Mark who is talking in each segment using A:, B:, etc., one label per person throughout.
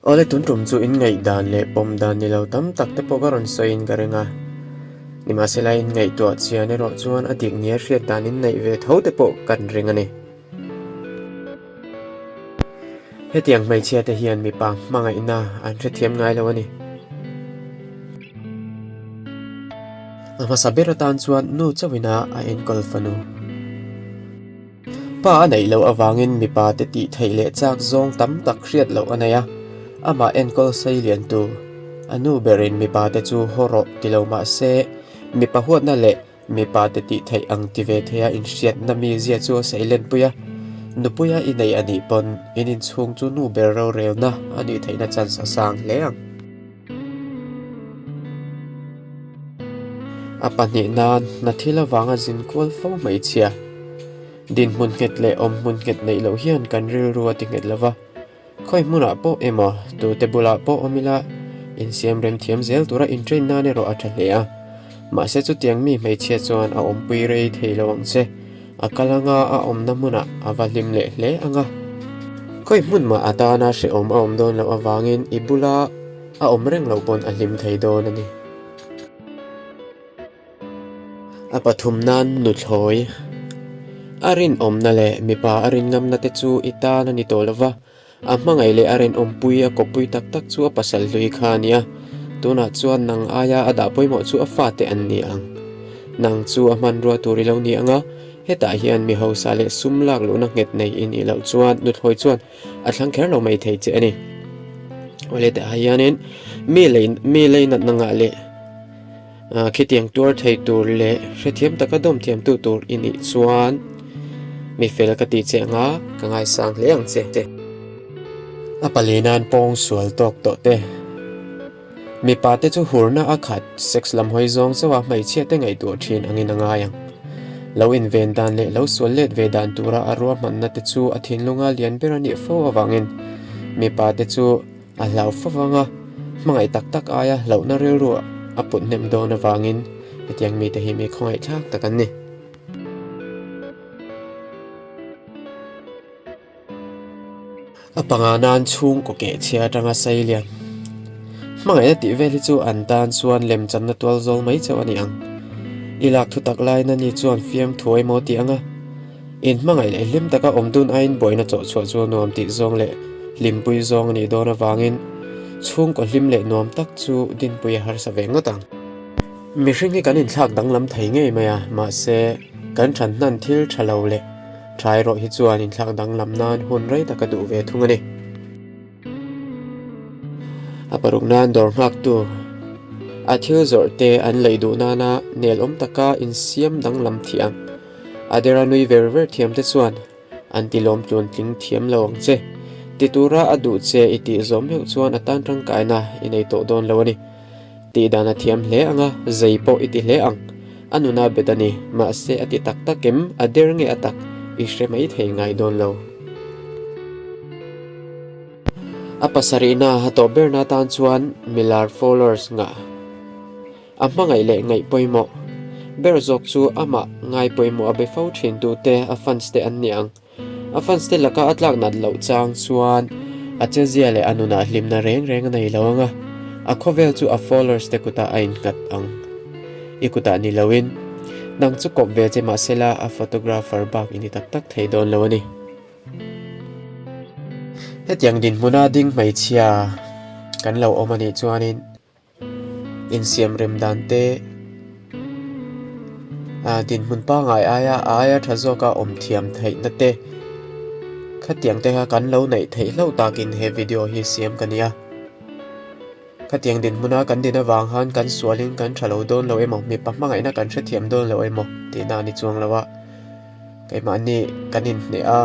A: Awle tun tum chu in ngaihdan leh pawm dan ni lo tam tak te pawh ka rawn sawiin ka ring a. Nimahsela in ngaihtuah chian erawh chuan a dik nia hriat dan in neih ve tho te pawh kan ring a ni. Hetiang hmeichhia te hian mipa hmangaihna an hrethiam ngai lo a ni. A hmasa ber atan chuan nu chauhin a a enkawl fanu. Pa a neih loh avangin mipa te tih theih leh chak zawng tam tak hriat loh a nei a, amah enkawl sei liantu a nu berin mipa te chu haw rawh ti lo mah se mipa huatna leh Mipa te tih theih ang ti ve theia inhriatna mizia chu a saih lenpui a, nupuia i nei a nih pawn in inchhung chu nu ber rorelna a nih theihna chance a sang hle ang. A pahnih nan hna thil avanga zin kual fo hmeichhia dinhmun nghet leh awmhmun nghet neih loh hian kan rilru a ti nghet lo va. Khawi hmunah pawh emaw, tute bulah pawh awm ila, insiam rem thiam zel tura intrain nan erawh a tha hle a. Mahse chutiang mi hmeichhia chuan a awmpui rei thei lo ang che. A kal anga a awmna hmunah a va hlim leh hle ang a. Khawi hmun mah atana hrehawm a awm dawn loh avangin i bula a awm reng loh pawn a hlim thei dawn a ni. A pathum nan nuthlawi a rinawmna leh mipa a rinngamna te chu i tan a ni tawh lo va, a hmangaih leh a rinawmpui a kawppui tak tak chu a pasal hlui kha a ni a, tunah chuan nang aia a dah pawimawh chu a fate an ni ang. Nang chu a hmanrua tur i lo ni ang a, hetah hian mi hausa leh sum lak luhna nghet nei i nih loh chuan nuthlawi chuan a thlang kher lo mai thei che a ni. Awle tah hianin mi lei mi lei natna ngah leh Khitiang tuar thei tur leh hrethiam taka dawm thiamtu tur i nih chuan mi fel ka tih che anga ka ngaisang hle ang che. A pali nan pawng sual tawk tawh te. Mipa te chu hurna a khat sex lam hawi zawng chauh a hmeichhia te ngaihtuah thin angin a ngai ang. Lo inven dan leh lo sual let ve dan tura a ruahmanna te chu a thinlunga lian ber a nih fo avangin mipa te chu A hlau fo vang a, hmangaih tak tak aia hlauhna rilru a put hnem dawn avangin hetiang mite hi mi khawngaihthlak tak an ni. A panga nan chhungkaw keh chhia atanga sei lian hmangaihna tih vel hi chu an tan chuan lemchanna tual zawl mai chauh a ni ang. I lak thu tak laina ni chuan fiamthu emaw tih anga. Inhmangaih leh hlim taka awm dun aiin buaina chawhchhuah chu nuam tih zawng leh hlimpui zawng a nih dawn avangin chhungkaw hlim leh nuam tak chu dinpui a harsa ve ngawt ang. Mihring hi kan inthlak danglam thei ngei mai a, mahse kan than hnan thil tha lo leh tha erawh hi chuan inthlak danglam nan hun rei tak a duh ve thung a ni. A paruk nan dawr nghaktu a thil zawrh te an lei duh nana nelawm taka insiam danglam thiam. A dera nui ver ver thiam te chuan an ti lawm tluan tling thiam lo ang che. Ti tura a duh che i tih zawm meuh chuan a tan tangkaina i nei tawh dawn lo a ni. Tih dan a thiam hle ang a, zei pawh i ti hle ang. A nuna bet a ni, mahse a ti tak tak em, a der nge a tak i hre mai thei ngai dawn lo. A pasarihna a tawh berna tan chuan milar followers ngah. A hmangaih leh ngaih pawimawh ber zawk chu amah ngai pawimawh a be fo thin tute a fans te an ni ang. A fans te laka a tlak nat loh chang chuan a chezia leh a nunah hlimna reng reng a nei lo ang a, a khawvel chu a followers te kutah a innghat ang. I kutah ni loin nang chu kawp ve che mahsela a photographer bak i ni tak tak thei dawn lo a ni. Hetiang dinhmuna ding hmeichhia kan lo awm a nih chuanin. Insiam rem dan te ah dinhmun pangngai aia a aia tha zawka awm thiam theihna te khatiang te kha kan lo neih theih hlauh takin he video hi siam ka ni a khatiang dinhmuna kan din avang khan kan sualin kan tha lo dawn lo emaw mipa hmangaihna kan hrethiam dawn lo emaw tihna a ni chuang lo a. Keimahni kan inhneh a,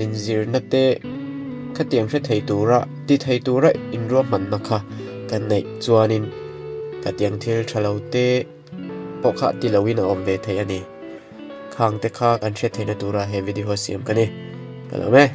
A: inzirna te khatiang hre thei tura ti thei tura inruahmanna kha kan neih chuanin khatiang thil tha lo te pawh kha ti loin a awm ve thei a ni. Khang te kha kan hriat theihna tura he video siam ka ni. Ka lawm e.